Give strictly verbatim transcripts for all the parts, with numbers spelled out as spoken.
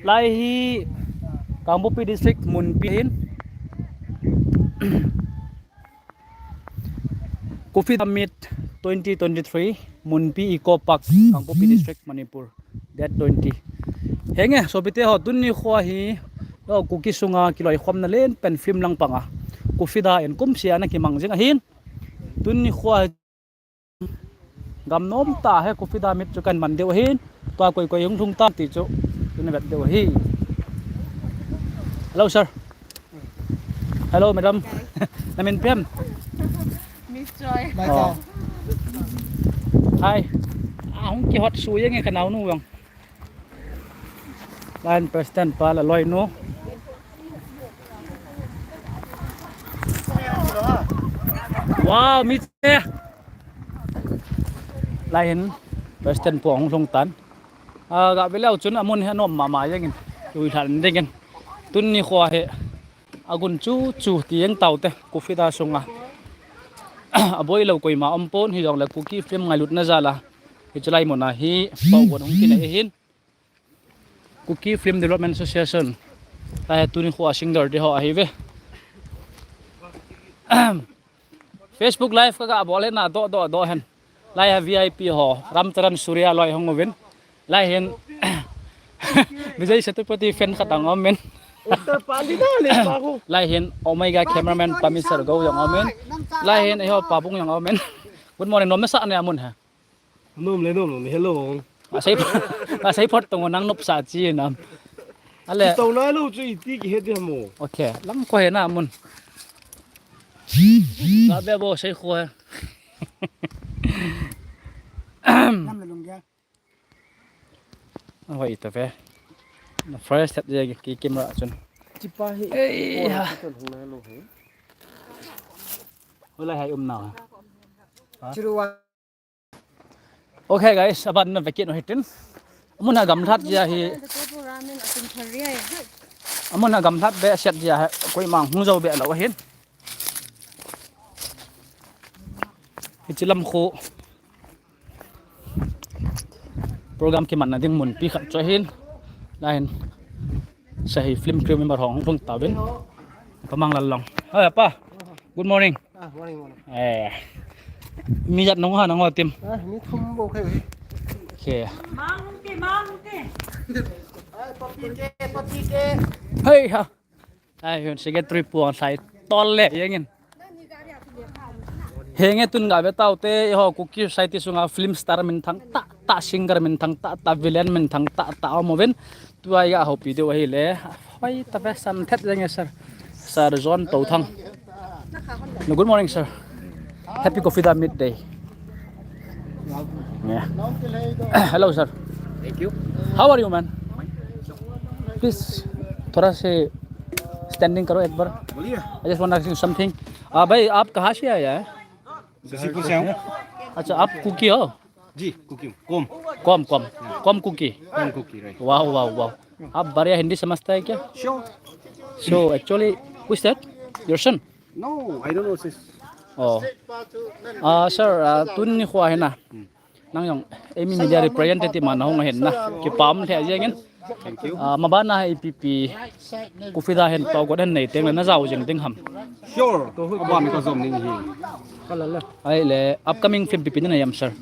Lai hi Kangpokpi District Munpi hin. Kufida Meet twenty twenty-three, Munpi Eco Park, Kangpokpi District, Manipur. Date twenty. Henge, sopite ho, tuni khoa hi, o, Kuki sunga kiloikhomna len pen film lang panga Kufida in kumsia ana kimang jing ahin. Tuni khoa hi gam nom tah a hi Kufida Meet chu kahin man diu ahin. Tua koi koi hung lhung tam ti chu tuni vet diu ahi. Hello, sir. Hello, madam. Na min ipi ham? Miss Joy. Oh. Hi. Ah, hung kihot sui jeng e ka naonu jong. Lai hin President pa le aloinu. Wow, mi che. Lai hin President pu hung lhung tan. Ah, ga ve leu chun amun hi anom mama jeng in. Lui lhan ding in. Tuni khoa hi agun chu chu ti jeng taute, Kufida sunga. Aboi lou koima um pon, hijongle Kuki film ngailutna jal a hiche lai mun a hi pao gon hung kinei ahin. Kuki Film Development Association. Tua hi tuni khoa singer te ho ahi ve. Facebook Live ka ga bol hen na, doh, doh, doh hen. Lai a V I P ho, Ramcharan Surya loi hung uvin. Lai hin Vijay Sethupathi fan khat jong um in. Lai hin Omega cameraman Pami Sir Go jong um in. Lai hin eiho Pabung jong um in. Good morning, nom nasa ne amun ha. Nom le nom, nom le, hello. Asei, asei phot tong nang nop sa chi nam. Ale. Tong na lo chu iti kihe di mo. Okay, lam ko he na mun. Ka be bo sei kho he. Nam le lung ya. Hoi ta ve. Na first step je ki camera chun. Chipa hi. Ei ha. Hoi lai hai um na. Chiruwa. Okay guys, aban na vekit no hitin. Amun a gamlhat jia hi. Amun a gamlhat be siat jia hi. Koima hung jou be lou hin. Hichi lam khu program kimanna ding munpi khat chu ahin. Lai hin Sahi film crew member hung lhung tauvin. Pa Manglal Long. Hoi, apa? Good morning. Ah, morning, morning. Eh. Mi jat nung ha nang ho tim. Ah, mi thum bou khai. Okay. Mang ti, mang ti. Ai, papi ke, papi ke. Hei ha. Ai, hun secretary pu ang sai tol le jeng in. Henge tun ga ve taute, eiho Kuki society sunga film star minthang tah tah, singer minthang tah tah, villain minthang tah tah um uvin. Tua iga houpi diu ahile. Hoi ta ve, san thet jeng e sir. Sir John Touthang. No, good morning, sir. Happy Kufida Meet Day. Yeah. Hello, sir. Thank you. How are you, man? Please, थोड़ा से standing करो एक बार. बोलिए. I just want to ask you something. आ, भाई, आप कहाँ से आया है? जसीपुर से हूँ. अच्छा, आप कुकी हो? जी, कुकी हूँ. कोम. कोम, कोम. कोम कुकी. कोम कुकी, right. वाह, वाह, वाह. आप बढ़िया हिंदी समझता है क्या? Sure. So, actually, who is that? Your son? No, I don't know, sis. Oh. Ah, sir, ah, tuni khoa hi na. Hmm. Nang jong, eimi media representative ma nahung ahin na. Kipah lheh jeng in. Thank you. Ah, maban a hi ipi ipi Kufida hin pao got hin nei teng le najao jing ding ham. Sure. Aban ka jom ding hi. Ahile, upcoming film ipi ipi nanei ham, sir?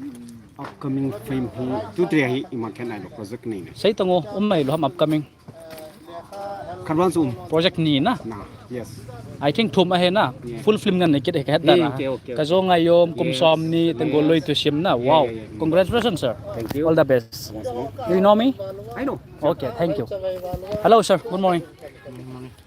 Upcoming film hi, tu tre hi, ima khen ai lo project nei ne. Sei tang o, um mai lo ham upcoming. Khat wan sum. Project ni na? Na, yes. I think thum ahi na. Yeah. Full film ngan nei kit ahi ka het dan a. Okay, okay, okay. Ka jo ngai yom, kum som ni, teng gol loi tu sim na. Wow. Yeah, yeah, yeah. Congratulations, sir. Thank you. All the best. Yes, ma'am. Do you know me? I know. Okay, thank you. Hello, sir. Good morning.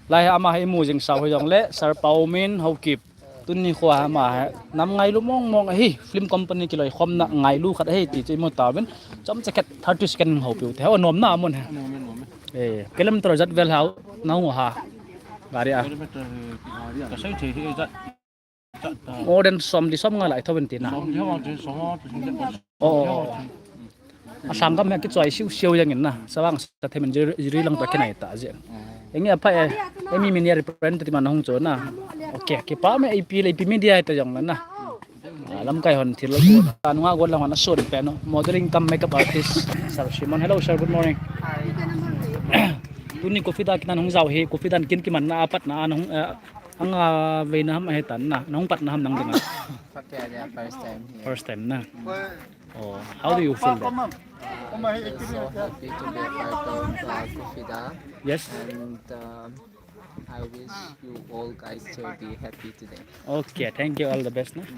Lai ama hi mu jing sao hi jong le, Sir Paumin Haokip. Tuni khoa ama hi nam ngailu mong mong ahi, film company kiloikhomna ngailu khat ahi ti chu imu tauvin. Chomcha khat thirty second houpiu te. Ho nom na amun he. Nom e, nom e. Eh, kilometer jat vel hao, nahung ha. Gari a. Kilometer, gari a. Ka sei thei hi jat. Jat ta. More than som di som nga lai thou ven ti na. Som di ho, som ho, som di ho. Oh. Asang gam hi kichoi siu siu jeng in na. Savang sa themin jiri, jiri lang to kinai ta jeng. Enge apha e, eimi media representative ma nahung chu na. Okay, kipah me ipi le ipi media ta jong na. Ah, lamkai hon thil la ko. Anunga got lang hon asun pen o. Modeling cum makeup artist, Sir Simon. Hello, sir. Good morning. Hi. Tuni Kofida kin a nahung jao hi, Kofida kin kimanna a patna a nahung, eh, anga veina ham ahi tan na, nahung patna ham nang dinga. First time here. First time na. Oh, how do you feel that? I'm so happy to be a part of, uh, Kofida. Yes. And, um, I wish you all guys to be happy today. Okay, thank you. All the best na.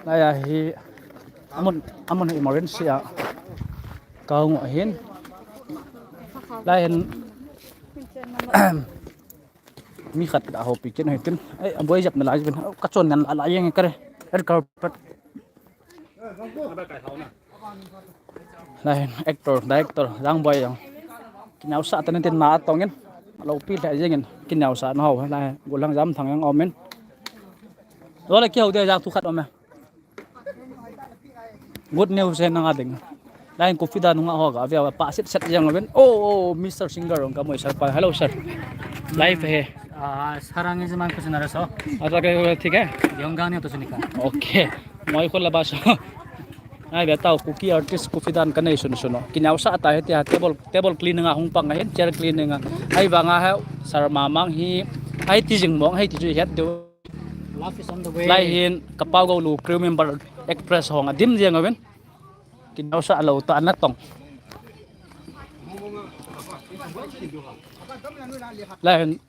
Lai a hi, amun, amun emergency a kahung ahin. Lai hin, mi khat ka houpi kin hitin. Ei, aboi jep nalai jep. Kachon nalai jeng kare. Red carpet. Lai hin actor, director, Jangboi jong. Kineosah tah in tin na atongin. Alopi lheh jengin. Kineosah nahou. Lai, gollhang Jamthang jong aumin. Lole kihou de jang thu khat aume. Good news he nanga ding. Lai hin Kofida nunga ho ga via pa sit set jeng uvin. Oh, oh, Mister Singer jong kamu sir pa. Hello sir. Live he. Ah, sarang is man kusinara so. Acha ke thik hai? Yong gang ne to sunika. Okay. Moi khol la ba so. Ai, ve tau, Kuki artist Kofida kanei sun suno. Kineosah tah hitia table, table cleaning a hung pang ahin, chair cleaning a. Ahivanga hi, sir Mamang hi, ahi ti jing mong, ahi ti chu het diu. Love is on the way. Lai hin, ka Pau Gou Lu crew member actress hong adim jeng uvin. Kineosah lou tah natong. Lai hin,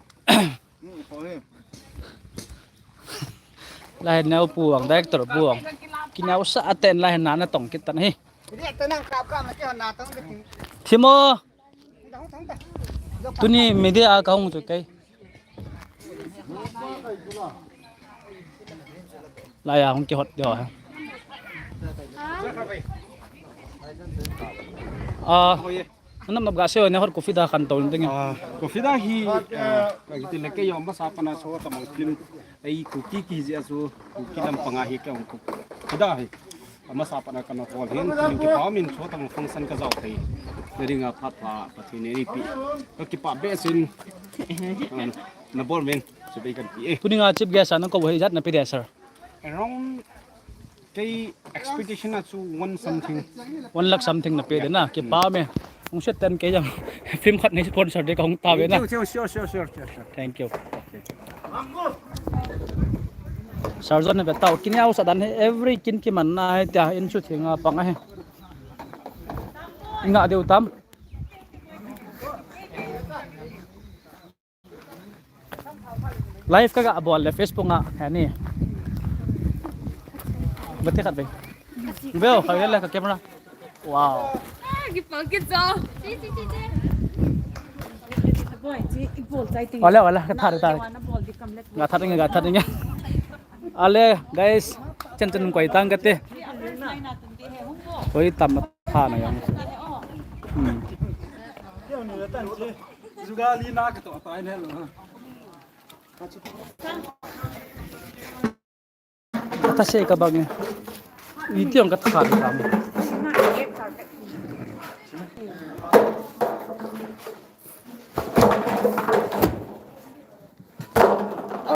Lai hin neo pu ang, director pu ang. Kineosah tah in lai hin na natong kit tan ahi. Thimo. Tuni media a kahung chu kei. Lai a hung kihot diu ha. Ah. Nam nam ga seo ne hot Kofida khantou ding. Ah, Kofida hi, ah, ka kiti le kei jong amasa pana so tamang film. Ei Kuki kiji a chu Kuki lampang a hi ka hung Kofida hi. Amasa pana kana hol hin, ning kipa min so tamang function ka jao thei. Na dinga phat pha, Pathen in eipe. Ka kipa behseh in. Ah, na bol min, chu bei kan pi e. Tuni nga chief guest a nang kou hi ijat na pe dia, sir? Around kei expectation a chu one something. One lakh something na pe de na, kipa me. Hung set ten kei jong film khat nei sponsor de ka hung ta ve na. Thank you, thank you, sure, sure, sure, sure, sure. Thank you. Sir John ve tau, kineosah dan hi every kin kimanna hitia in chu thinga pang ahi. Nga diu tam. Live ka ga bol le Facebook a, ani. Bate khat ve. Veo, khat ve le ka camera. Wow. Ah, kipah kit jo. Wala, wala, ka thar, thar. Ga thar inge, ga thar inge. Ale, guys, chen chen koi tang kate. Koi tam tha na jong. Hmm. Jugali na ka to tai ne lo. Ata se ka bang e. Iti jong ka tha ka mo.